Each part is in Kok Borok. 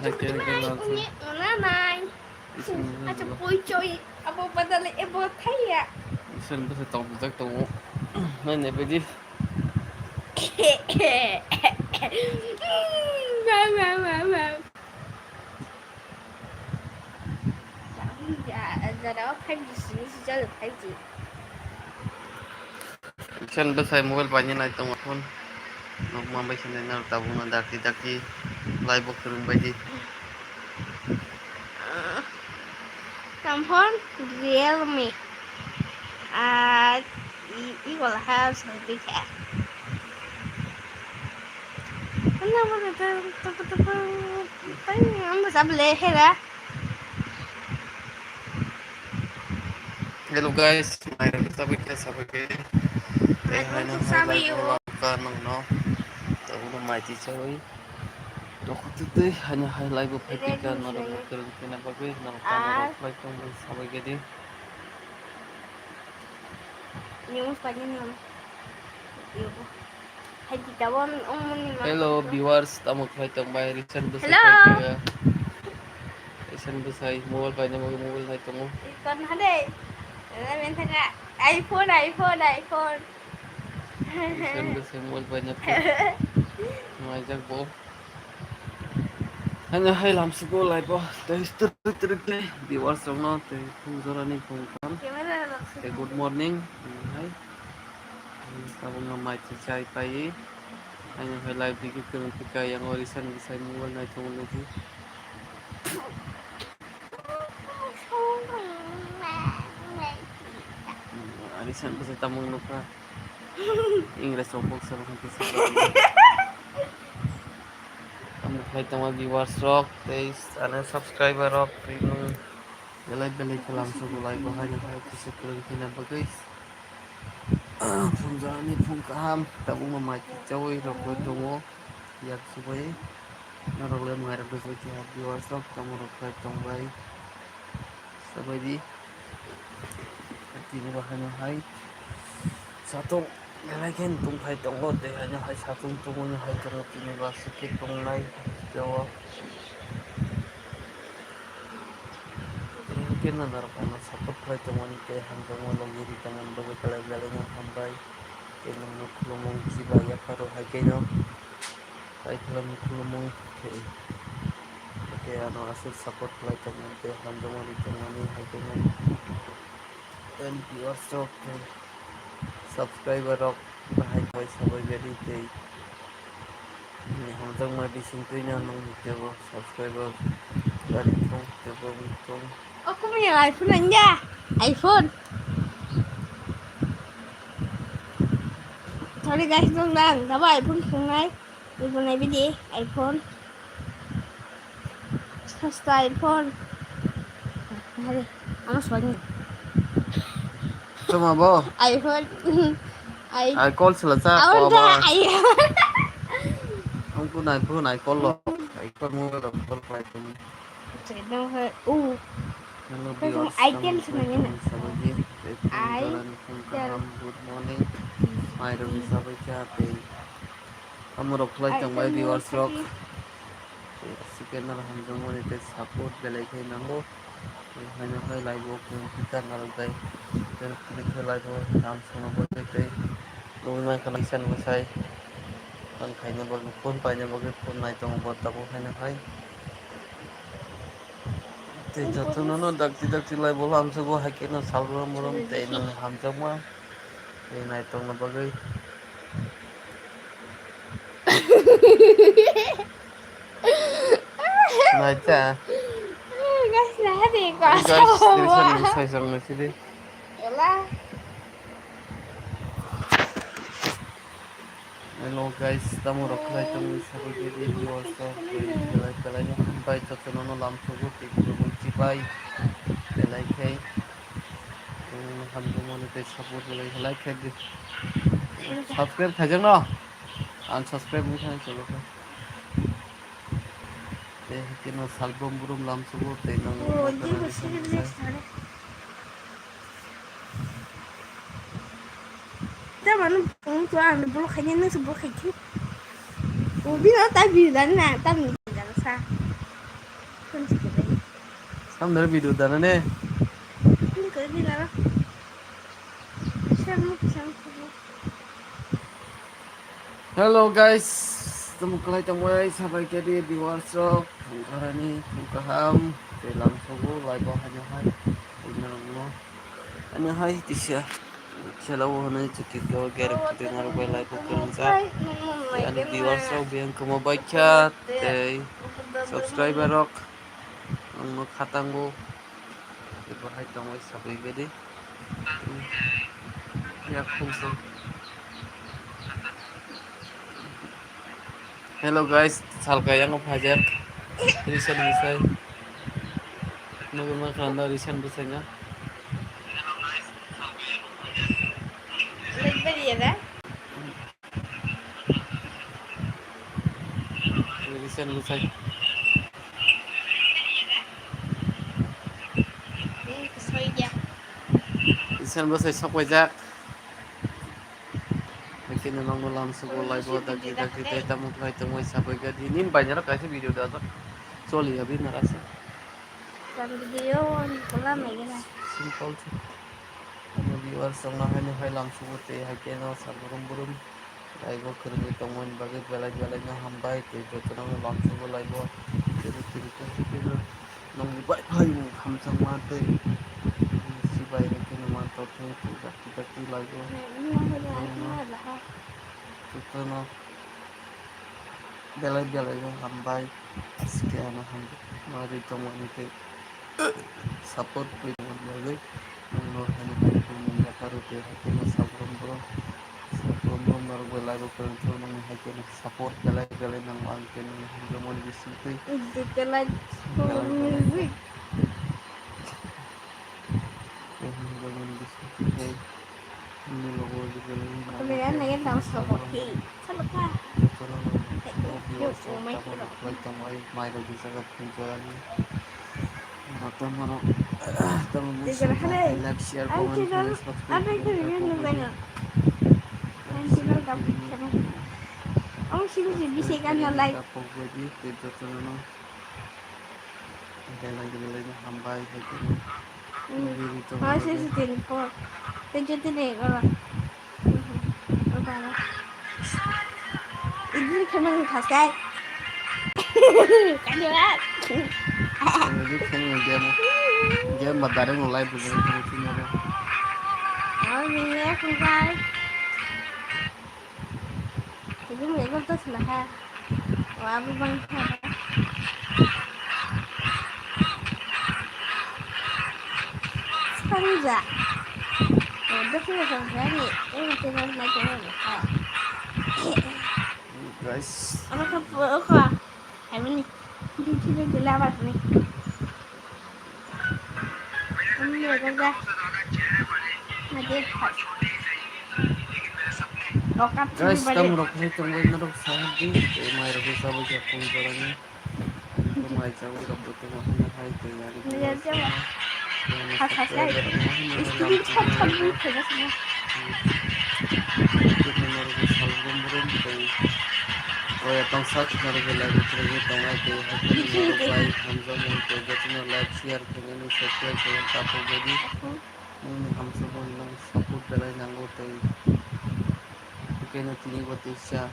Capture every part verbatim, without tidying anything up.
Nanai, uni nanai. Acha poi choi, abo badale ebo thaiya. Isan bwsa tong bijak tongo. Nai nai baidi. Ba, ba, ba, ba. Jara o five G sini si jalo five G. Isan bwsai mobile paina nai tongo phone. Nokma bai se nai nang tabukno dakti dakti live o kwrwng baidi. Tam phone Realme. Ah, i, i wala ha sa bikha. Ano mo ta ta ta ta ta. Ano mo sable hera. Hello guys, mai rok sabai khe sabai khe. Tei haino hai live o ka nang no. Tabuk no mai ti chawi. Tokotwi tei haino hai live o phai ti ka norok kwrwng khe na bagwi norok tamo rok khlai tong bai sabai khe di. News paina nang. Hello viewers, tamo khlai tong bai recent bwsai. Hello. Recent bwsai mobile paina bagwi mobile nai tongo. Kon hade. Mentaka iPhone, iPhone, iPhone. Recent bwsai mobile paina. Maijak bo. Haino hai lamsugo live o tei twrwk twrwk khe viewers rokno tei phung jorani phung kaham. Tei good morning hai. Tabukno mai chai pai. Haino hai live video kwrwng khe kha yang o recent bwsai mobile nai tongo nukgo. Ani san bwsai tamo nukha. English rok boksa rok hwnkhe sa. Tamo khlai tongo viewers rok tei channel subscriber rok tei nwng belai belai khe lamsugo live o haino hai kisa kwrwng khina bagwi. Phunjani phung kaham tabukno mai chawi rok tongo yak subai. Norok le mai rok bwsai khe viewers rok tamo rok khlai tong bai. Sabai di. Tini bo haino hai satung belai khe tongthai tongo tei haino hai satung tungwi hai tongo tini bo aswk khe tongnai tei o. Tei hwnkhe norok ano support khlai tongmani tei hamjakma logi ri tongmani bagwi belai belai no hambai tei nokno khulumung chibai yapharo hai khe no. Tei khulumung khulumung khe. Hwnkhe ano aswk support khlai tongmani tei hamjakma ri tongmani hai khe no. Tei viewers rok tei subscriber rok bahai bai sabai bedi tei hamjakma bising twi no nung tebo subscriber gari thung tebo thung. O kumi iPhone anja iPhone. Sorry guys, nung lang daba iPhone thungnai. Ibu nai bidi iPhone. Hasta iPhone. Hari, ano swani. Tuma bo? iPhone. Ai. Ai call sila cha. Awon ko ta ba. Ai. Ang ko nai phone ai call lo. Ai call mo lo call pai tum. Chedong he. U. Hello viewers, item semuanya. Good morning. Mai rok sabai cha tei. Amorok khlai tongbai viewers rok. Second no hamjakmani tei support belai khe nango. Haino hai live o kung kisa narwk bai. Tei kisa live o nam songno bo tei tei. Nugui mankha nai san bwsai. Ang khaina bagwi phone paina bagwi phone nai tongo bo tabuk haino hai. Tei jotono no dakti dakti live o lamsugo hai khe no salbrum brum tei nang hamjakma. Tei naitokna bagwi. Naita. Guys, naha de ko. Guys, asa. Tini sani sai sang na sidi. Ela. Hello guys, tamo rok khlai tong sabai khe di viewers rok belai belai no hambai jotono no lamsugo tei khulumui chibai belai khe. Hamjakmani tei support belai khe like khe di. Subscribe khaijak no? Unsubscribe wngkha chwlo khe. Tei hwnkhe no salbrum brum lamsugo tei nang. Tamani phone to ang block khaina nang se block khai khe. O bino ta bi dan na ta mi dan sa. Samdar video dana ne. Hello guys, tamo kwlai tongbai sabai kedi viewers rok, phung kharani, phung kaham, tei lam sogo, live o haino hai, puina rokno, haino hai, tisa, chela o hwnwi chukitgo, gari phuti narwk bai live o kwrwngjak, ani viewers rok, biyang kwma baikha, tei subscriber rok, ang no khatango, ebo hai tongbai sabai kedi. Yak khum khum. Hello guys, salka yang phajak. Recent bwsai. Nugwi mankha ano recent bwsai no. Recent bwsai. Recent bwsai sok paijak. Haikhe no nokno lam sugo live o dakti dakti tei tamo khlai tongmai sabai kha di. Nini bainero kaisa video da jak. Choli abi narasa. Video on kula megena. Simple se. Tamo viewers rok no haino hai lam sugo tei haikhe no sal brum brum. Live o kwrwngwi tongmani bagwi belai belai no hambai tei jotono lam sugo live o. Tei tini tini tini nongni bai phai mung hamjakma tei sibai rok kheno mantok khe tei dakti dakti live o. Jotono belai belai no hambai, aske ano hamjakma ri tongmani tei support ri tongmani bagwi. Ang no haino hai khe mung yapharwi tei hai khe no sabrum brum, sabrum brum norok belai bo kwrwngthok nongni hai khe no support belai belai nango ang khe nini hamjakmani bisingtwi. Belai belai. Tei hamjakmani bisingtwi tei nini logo belai nango. Belai nangya dance rok khe. Jotono no. Yo, oh my God. Tamo rok ni jaga phone chorani. Tamo rok, tamo like, share, comment, share, subscribe. Ang channel gam channel. Ang channel gam channel. Ang channel gam channel. Ang channel gam channel. Tei jotono no belai belai no hambai hai khe. Hmm. Nini tongmani bagwi. Thank you, tini, wala. Ini kemang khaskai. Kaliwat. Ini kemang game. Game ba direct no live bo khe sini ro. Oh, ini ya, kungkai. Ini mega tas lah. Wa bu bang kha. Spanja. Udah sih, udah sih. Ini masih mau naik turun. Guys. Ano ka po ko. Hai ni. Di sini di lawas ni. Ini ya kan. Nanti. Guys, tamo rok hai tongbai norok saha di. Mai rok sabuk ya pun barani. Mai chawui rok bo tongo, hwnwi hai tei ani. Screenshot khamwi khaijak sini. Oya tongsa khwnarok belai bo khwnarwi tongnai tei hai khwnarok bai hamjakmung tei jotono like, share khainani, subscribe khainani takhuk baidi. Nini hamjakmung nang support belai nango tei. Keno tini bo teisa.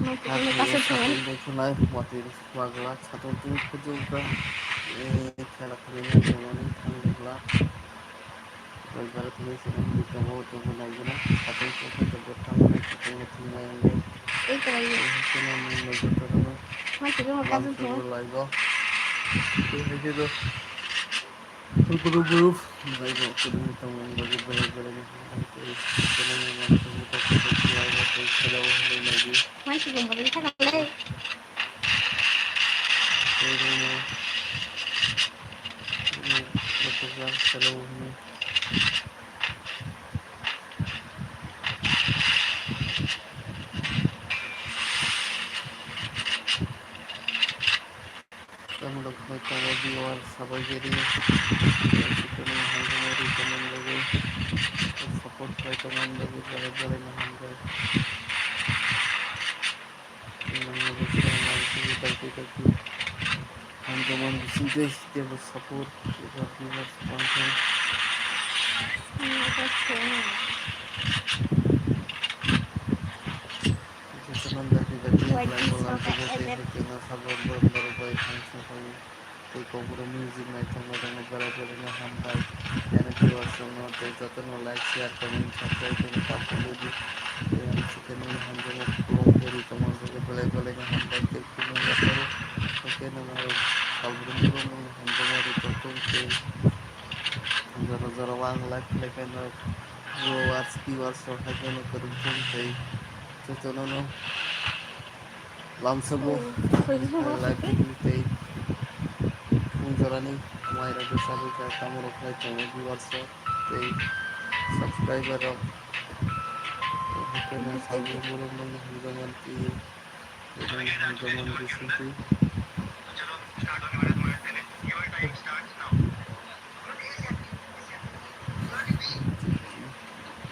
Mai tini kaisa tini. Satung bai khwnai, watwi pagla, satung tini khujukba. Eh, khela khwlaiya tongmani thang dugla. Bai bara tini sini tongma tongma naigina. Satung tini khujukba thang nai, satung tini nai ang dai. Ei, tara ye. Eh, keno nini nai joto rok. Mai tini bo kaisa tini. Laigo. Tini hai khe do. Buru buru, belai bo kwrwngwi tongo, ang bagwi belai belai no hambai tei channel no nang tongwi tongkha tei khe abo tei khela o hinwi nai di. Mai se gumbo ri thang le. Tei rwngno, rwngno, rwngno, khela o hinwi. Tamo rok hai tongo, viewer sabai khe ri. Chikon hai tongo, ri tongo, bagwi. Support khai tongo, bagwi, belai, belai no hambai. Nang bagwi, nang bagwi, thank you, thank you. Ang kaman bising tei tebo support eba viewers tongkha. Jotono dagi dagi like bo lamsogo tei haikhe no sabo borok borok bai thangsok hai. Tei kokborok music naithok naithok no belai belai no hambai. Ani viewers rok no tei jotono like, share, comment, subscribe khe no tamo di. Tei ang chikhe nini hamjakma khulum khe ri tongma bagwi belai belai no hambai tei khulum yapharo. Haikhe no norok salbrum brum no hamjakma ri tongthung tei jora jora o ang like khlai khe norok viewers, viewers rok haikhe no kwrwng thung tei jotono no lamsogo. Hmm. Live video tei phung jorani mai rok bwsa bwsa tamo rok khlai tongo viewers rok tei subscriber rok. Tei haikhe no salbrum brum no hamjakma twi. Ebo hamjakmani bisingtwi.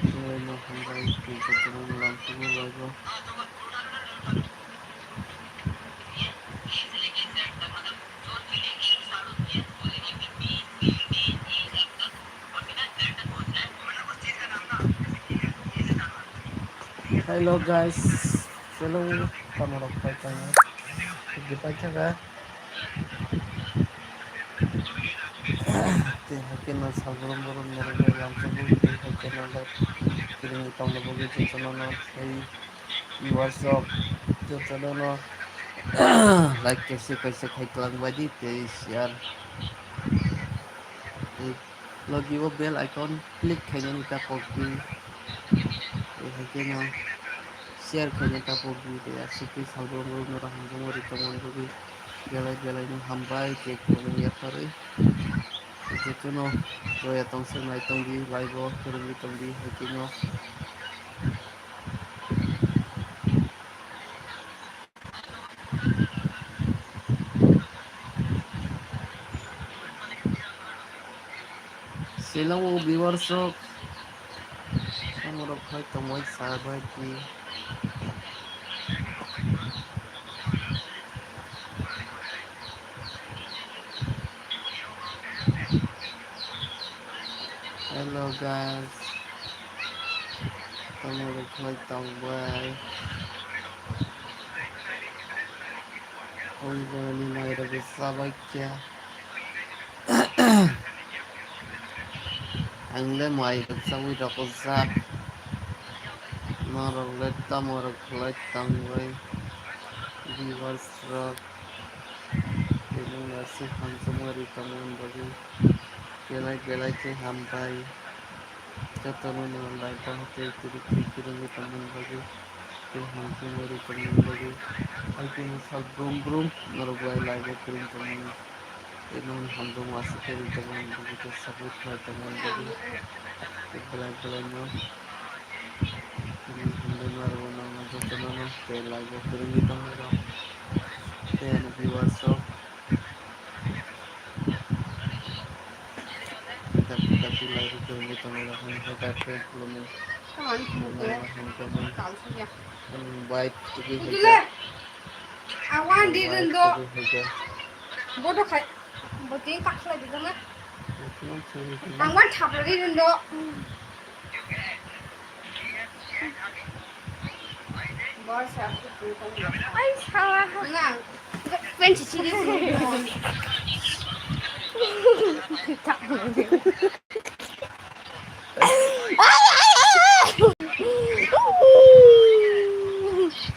Belai no hambai tei jotono no lamsogo live-o. Hello guys, hello, tamo rok phai tongo, di paithaka. Tei haikhe no salbrum brum norok bai lamsogo, tei haikhe no live kwrwngwi tongna bagwi jotono no tei viewers rok jotono no like kaisa kaisa khai twlang bai di tei share tei logi o bell icon click khainani ta pokdi tei haikhe no share khainani ta pokdi tei aswk khe salbrum brum norok hamjakma ri tongmani bagwi belai belai no hambai tei khulum yapharwi. Jotono joya tongsa nai tongdi, live o kwrwngwi tongdi, haikhe no. Selong o viewers rok, samorok phai tongmai sa bai di. Hello guys, tamo rok khlai tong bai. Phung jorani mai rok chabai kha. Ang le mai rok chawi rok jak. Norok le tamo rok khlai tong bai. Viewers rok. Tini aswk hamjakma ri tongmani bagwi belai belai khe hambai. Jotono no live bahai tei kwrwngwi tongmani bagwi tei hamjakma ri tongmani bagwi. Haikhe no sal brum brum norok bai live o kwrwngwi tongmani tei nono hamjakma aswk khe ri tongmani bagwi tei support khlai tongmani bagwi tei belai belai no. Tini hwnwi narwkna nangma jotono no tei live o kwrwngwi tongnairok tei ani viewers rok. Daki daki live o kwrwngwi tongnairok hwnwi khe subscribe khulumwi. Tamo ani khumui khe. Nangma hwnwi khe. Tal songya. Ang bike tubui hai khe. Ang wan di rin do. Bike tubui hai khe. Bodo khai. Bo tini tak khlai di jana. Ang wan thapra di rin do. Ai, sawa. Nga, pen chichi di.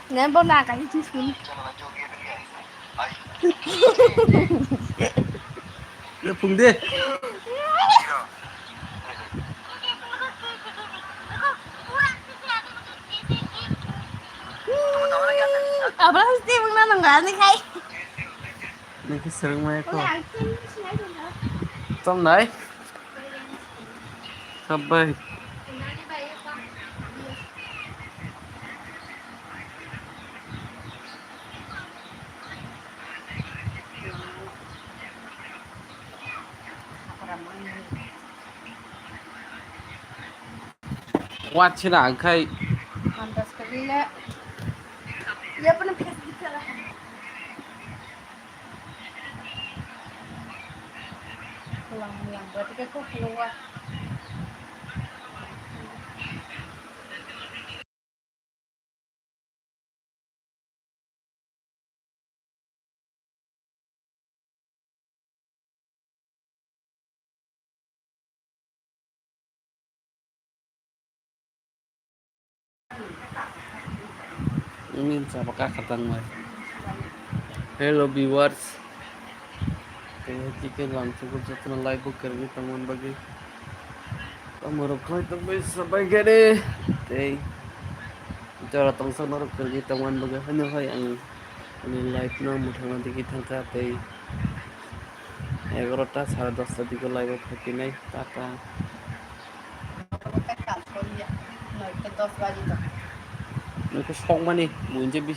Nang bo na ka chichi. Phung de. Abang sih mengna nengah nih kai. Ini kesereng mai ko. Tom nai. Sabai. Watch na angkai. Mantas kalila. Ya pernah Facebook salah. Ini siapa kakak tang mai. Hello viewers. Tei tike lam tuku jotono live bo kerwi tongmani bagwi. Tamo rok khai tongbai sabai gede. Tei jora tongsa norok kerwi tongmani bagwi. Hano hai ang ani live no muthangna digi thangkha tei egarota sare dosta digi live o phaikinai. Tata. Nokhe sokmani, buinje bis